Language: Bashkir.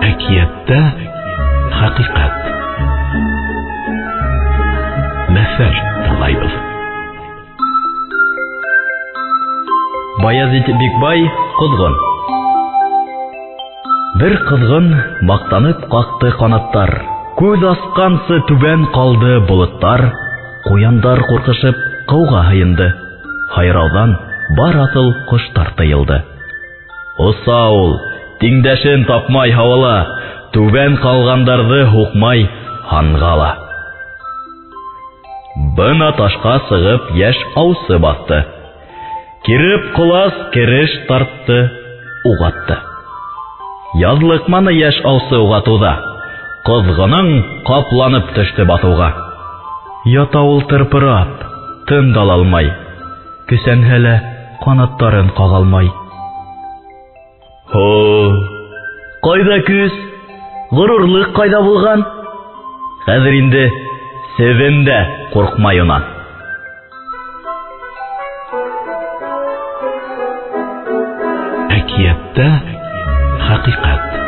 Әкиәттә хәҡиҡәт. Мәҫәл тыңлайбыҙ. Баязит Бикбай, Ҡоҙғон. Бер ҡоҙғон маҡтанып ҡаҡты ҡанаттар. Күҙ асҡансы түбән ҡалды болоттар. Ҡуяндар ҡурҡышып ҡыуға һыйынды. Һайрауҙан бар аҫыл ҡоштар тыйылды. Оса ул, тиңдәшен тапмай һауала, түбән ҡалғандарҙы һуҡмай һанға ла. Бына ташҡа сығып йәш аусы баҫты. Киреп ҡолас кереш тартты, уғатты. Яҙлыҡманы йәш аусы уғатыуҙа. Ҡоҙғоноң ҡапланып төштө баҫыуға. Ята ул тырпырап, тын да ала алмай. Көсәнһә лә ҡанаттарын ҡағалмай. Һо, ҡайҙа көс? Ғорурлыҡ ҡайҙа булған? Хәҙер инде себен дә ҡурҡмай унан. Әкиәттә хәҡиҡәт.